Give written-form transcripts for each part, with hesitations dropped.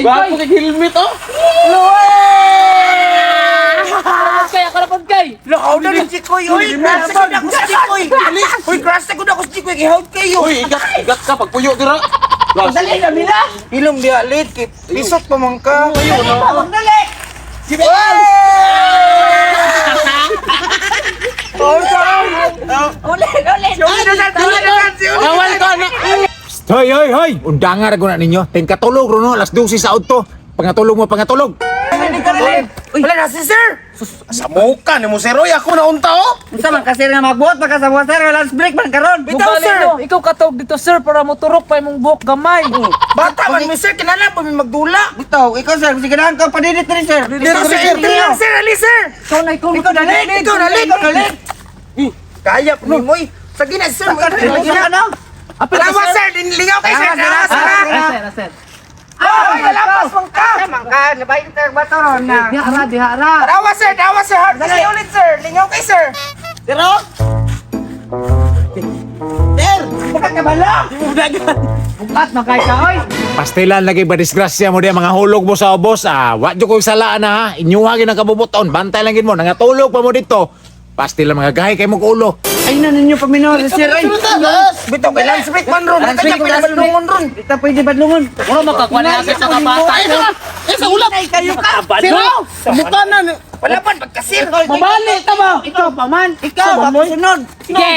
Bago Tayo. kay helmet oh. Kay ako na pod kay. Lakaw na rin si Koy. Uy, crush na ako si Koy. Uy, crush na ako si Koy. Kihawd kayo. Uy, igat, igat ka pagpuyo dira. Dali na mila. Ilong diya, late. Kay Pisot pa man ka. Dali pa, magdali. Ulit, ulit. Bawal ko na. Hoy, hoy, hoy! Undanga ra guna ninyo. Ting katulog ro no, alas 12 sa udto. Pangatulog mo, pangatulog. Wala na si sir. Sa muka ni mo sir, oy, ako na unta oh. Unsa man kasi nga magbuot pa ka sa buhat, sir, lunch break man karon. Bitaw, Mugali, sir. no. Ikaw katawag dito, sir, para moturok pa imong buhok gamay. Bata man mi sir, kinala pa mi magdula. Bitaw, ikaw sir, sige ganahan ka padidit rin sir. Ikaw sir, entry lang sir, ali sir. Ikaw na, ikaw na. Ikaw dali, ikaw dali, ikaw dali. Kaya po ni mo. Sige na sir, mo Sige na na. Apil ka, Tama sir. sir, dinlingaw kay sir. Tama sir. Ah, sir, ah, sir. Ay, lapas man ka. Man ka, nabay ka bato ron na. Diha ra, diha ra. Tawa sir, tawa sir. Hard kasi ulit sir. Lingaw kay sir. Pero Bukat man kay ka, oy. Pastilan lagi ba disgrasya mo diya mga hulog mo sa ubos. Ah, wa jud ko salaan na ha. Inyuha gid ang kabubuton. Bantay lang gid mo. Nangatulog pa mo dito. Pastilan mga gahi kay mo ulo. Ay na ninyo paminaw sir ay. Bitaw kay lunch break man ron. Lunch Kanya break, lunch break. pinabalungon ron. Dito pwede badlungon. Mura makakuha niya sa kabata. Ay, sa eh, sa ulap. Ay kayo ka. Sir, oh, sa muka na. Wala pa pagkasir. Mabali ta ba? Ikaw pa man. Ikaw ako sunod. Sige.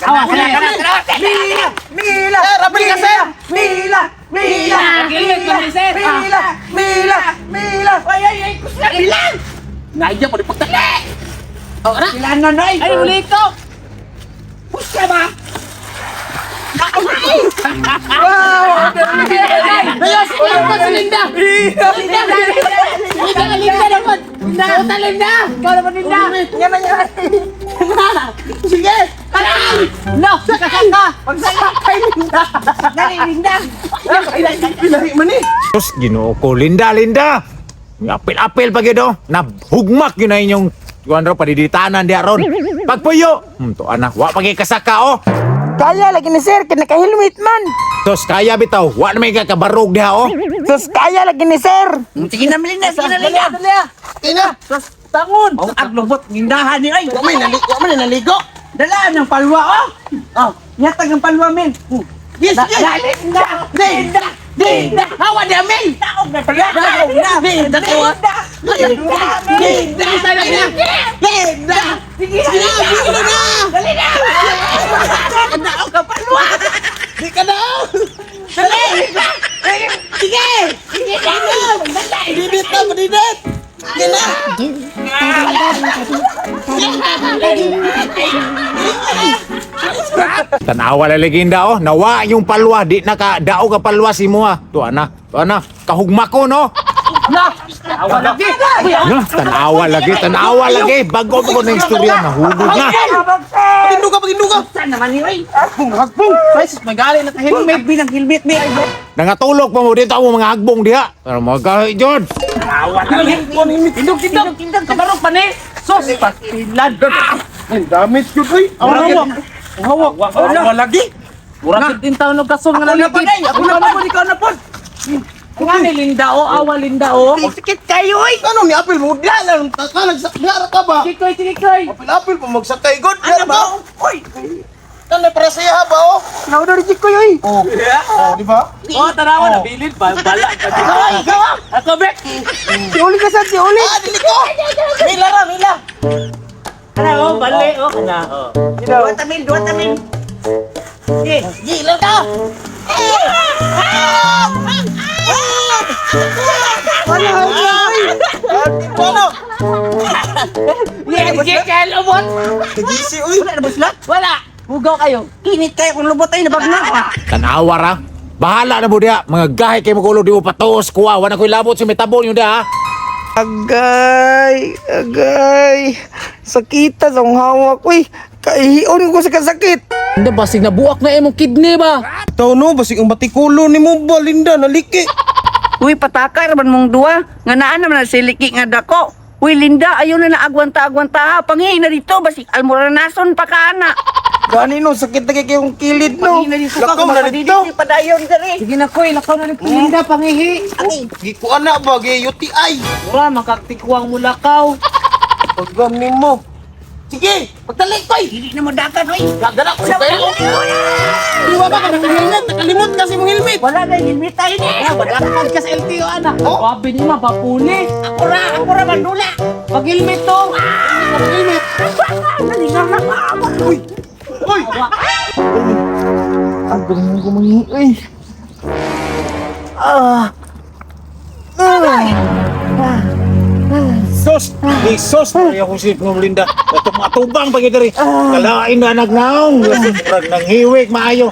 Awa, Kana kana kana. Mila, Mila. Sir, apil ka sir. Mila, Mila. Nag-helmet man ni sir. Ah. Mila, Mila, Mila. Ay ay ay kusya bilang. Naiya pa di pagtali. Oh, ra. Sila na noy. Ay, uli ikaw. Kusya ba? Ayos, ikaw si Linda. Linda, Linda, Linda naman. Linda, uta Linda. Ikaw naman Linda. Yan na yan. Sige. Kanan. No, sakaka. Pagsakay Linda. Dali Linda. Pilahi man eh. Sus, Ginoo ko. Linda, Linda. Apil-apil pa gid oh. Nahugmak yun na inyong kuan ro padiditanan diha ron. Pagpuyo. To anak, wa pa gyud kasaka oh. Kaya lagi ni sir, kay naka-helmet man. Tos kaya bitaw, wa na may kakabarog diha oh. Sus, kaya lagi ni sir. Sige na Linda, sige na Linda. Dali, dali. Ina. Tangon. Ang aglobot nindahan ni ay. Wa may naligo, wa man naligo. Dalaan ng palwa oh. Oh, nyatag ang palwa men. Yes, yes. Dali Linda. Linda. Linda. Hawa di amin. Taog na pala. Taog na. Linda ko ah. Linda. Linda. Linda. Sige na. Sige na. Dali na. Daog ka palwa. Di ka na. Dali. Sige. Sige na. Dali. Didit na, didit. Di na. Tanawa la legenda oh, nawa yung palwa, di na ka dao ka palwa si mo ah. To ana, to ana, kahugma ko no. Na. Awa lagi. Na, tanawa lagi, tanawa lagi. Bago pa ko na istorya, nahugod na. Paginduga, paginduga. Saan naman ni oy? Hagbong, hagbong. Ay, sus, magali na Helmet bilang helmet mi. Nangatulog pa mo dito ang mga hagbong diha. Pero mga gahi jud. Tindog, tindog. Tindog. Kabarog pa ni. Sos, pastilan. Ay, damit yun, uy. Ang hawak. Ang hawak. Hawa lagi. Mura gid in taon og kasong nga Ako na naligid. po day. Ako na po, ikaw na po. Nga ni Linda oh, awa Linda oh. Sakit kayo oy. Ano ni Apple mo? Diya lang. Taka, nagsakdara ka ba? Sige koy, sige koy. Apple, Apple pa magsakay. God, Ano diya ba? ba? Oy. Ano, para siya ba, oh? Nauna rin si Kuya eh. Oh, oh, di ba? Oh, tanawa na bilid ba bala pa dito. Ako bek. Si Uli ka sir, si Uli. Ah, dili ko. Mila ra, mila. Ana oh, bali oh kana oh. Dua tamil, dua tamil. Sige. Gila ka. Wala, wala. Ano? Yeah, sige kay lubot. Nagisi, uy. Wala na ba sila? Wala. Hugaw kayo. Kinit kayo kung lubot ay nabagna. Tanawa ra. Bahala na mo diha. Mga gahi kay mo kulo di mo patuos kuha. Wala ko'y labot sa metabol yun diha. ha? Agay, agay. Sakita sa akong hawak. Uy, kaihion ko sa kasakit. Hindi basig nabuak na imong kidney ba? Tao no, basig ang batikulo ni mo ba, Linda, naliki. Uy, patakay raman mong duwa. Nga naan naman na siliki nga dako. Uy, Linda, ayaw na naagwanta-agwanta ha. Pangihin na dito, basig almoranason pa ka ana. Gani no, sakit na kay kayong kilid no. Pangina dito ka, Lakaw na dito. kumakadidit padayon diri. Sige na, Koy. Lakaw na nito, Linda. Pangihi. Gikuan na ba gi UTI. Ura, makaktikwang mo lakaw. Pagam nimo. Sige, pagdali koy. Dili na mo dagan oy. Gagana ko sa kayo. Di ba ka nang helmet? Nakalimot kasi mong helmet. Wala na helmet tayo ni. Padakad ka sa LTO, ana. Oh. Grabe niyo, mapapuli. Ako ra mandula. Pag-helmet to. Helmet. Nalingaw na ako. Uy. Uy. Ang galing ko mangi, uy. Ah. Ah. Sos, di sos, Maria Jose ng Linda. Atong matubang pag diri. Kalain na nagnaong. Murag nang hiwig maayo.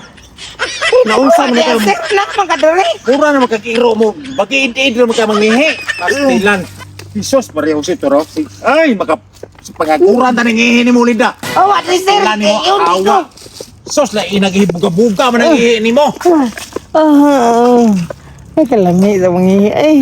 Naunsa man ka. Sir, nak man ka diri. Mura na magkakiro mo. Bagi-id-id na magka mangihi. Pastilan. Sos, Maria Jose toro. Ay, maka sa pangaguran ta nang ihi ni mo Linda. Oh, what is sir? Wala nimo Eh, yun ko. awa. Sos, la inaghibuga-buga man ang ihi nimo. Ah. Ay, kalami sa mangi. Ay.